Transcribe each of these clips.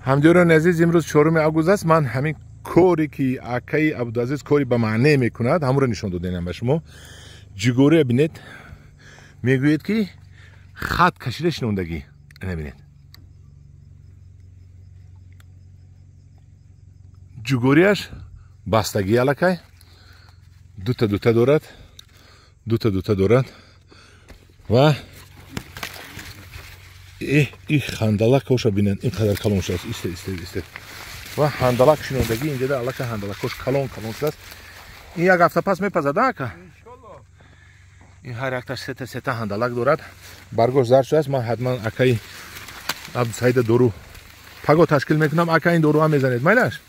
Ҳамдиёрони азиз, имрӯз 4 август аст. Ман ҳамин коре ки акаи Абдуазиз кори ба маъне мекунад, ҳамонро нишон додем ба шумо. Ҷугория бинед, мегӯед ки хат кашида шинондагӣ. Ина бинед. Ҷугорияш бастагӣ аллакай. Дута дута дорад. Дута дута дорад. Ва и хандалакоша бинед, ин қадар калон шудааст. Исте, исте, исте. Ва ҳандалак шинондагӣ инҷода аллакай ҳандалакош калон калон шудааст. Ин як ҳафта пас мепазад, ака? Ин ҳар якташ сета сета ҳандалак дорад. Баргош зард шудааст. Ман ҳатман акаи Абдусаида дору паго ташкил мекунам. Ака, ин дору ҳам мезанед, майлаш?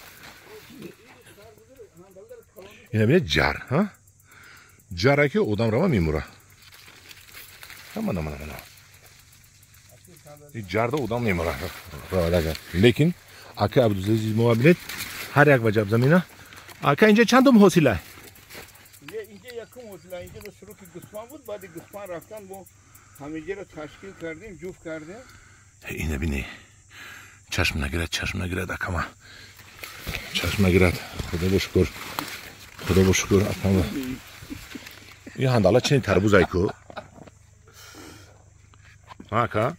Ина бинед, ҷар, ҳа? Ҷара ки одам рава мемура. Мана, мана, мана. Ин ҷарда одам мемура. Лекин ака Абдузазиз мо бинед, ҳар як ваҷаб замина. Ака, инҷа чандум ҳосила? Инҷа якум ҳосила. Инҷа ба сруки гусфан буд, баъди гусфан рафтан мо ҳамиҷаро ташкил кардем, ҷуфт кардем. Ина бини. Чашм нагирад, чашм нагирад, акама. Чашм нагирад. Худо бо шукр. Худо бо шукр, акама. Ин ҳандала чини тарбуз айку? Ака?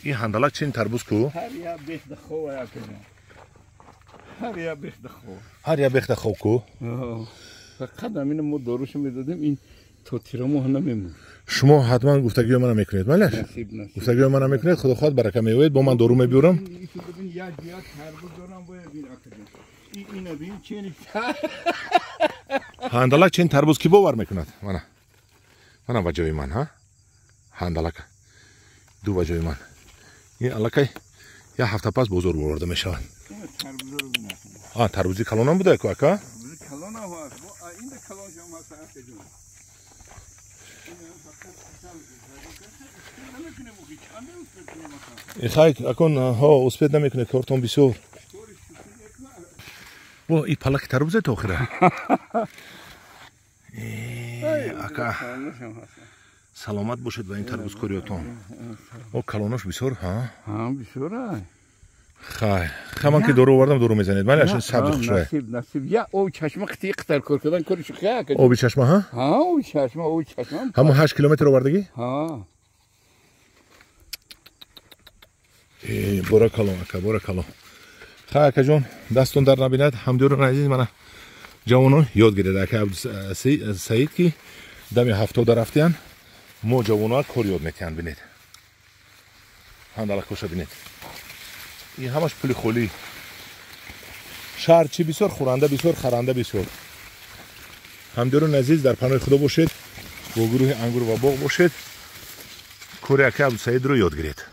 Ин ҳандалак чини тарбуз ку? Ҳар як бехда хов ака. Ҳар як бехда хов. Ҳар як бехда хов ку? Фақат ҳамина мо дорушу медодем, ин то тирамоҳ намемонд. Шумо ҳатман гуфтагиҳои мана мекунед, майлаш? Гуфтагиҳои мана мекунед, худо хоҳад барака меояд, бо ман дору мебиёрам. Як ҷиҳат тарбуз дорам, бояд бин ака. Ина бин чени ҳандалак чен тарбуз ки бовар мекунад? Мана. Мана ба ҷои ман, ҳа? Ҳандалака. Ду ба ҷои ман. Ин аллакай як ҳафта пас бозор бурда мешавад. А, тарбузи калонам буда ку, ака? Калонам ҳаст. Ин калоншам ҳаст, ака ҷон. Хай, акун ҳо успед намекунед, кортон бисёр. Во, и палаки тарбузе то охира. Ака, саломат бошед ба ин тарбузкориётон. О, калонош бисёр, ҳа? Ҳа, бисёр ай. Хай, хаман ки дору овардам, дору мезанед. Майлаш, сабзи хушрай. Насиб, насиб. Я об чашма қити қитар кор кардан кори шухи ака. Оби чашма, ҳа? Ҳа, оби чашма, оби чашма. Ҳамон 8 километр овардагӣ? Ҳа. Бора калон, ака, бора калон. Хай, акаҷон, дастон дар набинад. Ҳамдиёрони азиз, мана ҷавонон ёд гиред. Ака Абдусаид ки дами 70 рафтиян, мо ҷавонон кор ёд метиҳанд. Бинед, ҳандалакоша бинед. Ин ҳамаш пули холӣ. Шаҳр чӣ бисёр, хӯранда бисёр, харанда бисёр. Ҳамдиёрони азиз, дар паноҳи Худо бошед, бо гурӯҳи Ангур ва боғ бошед. Кори ака Абдусаидро ёд гиред.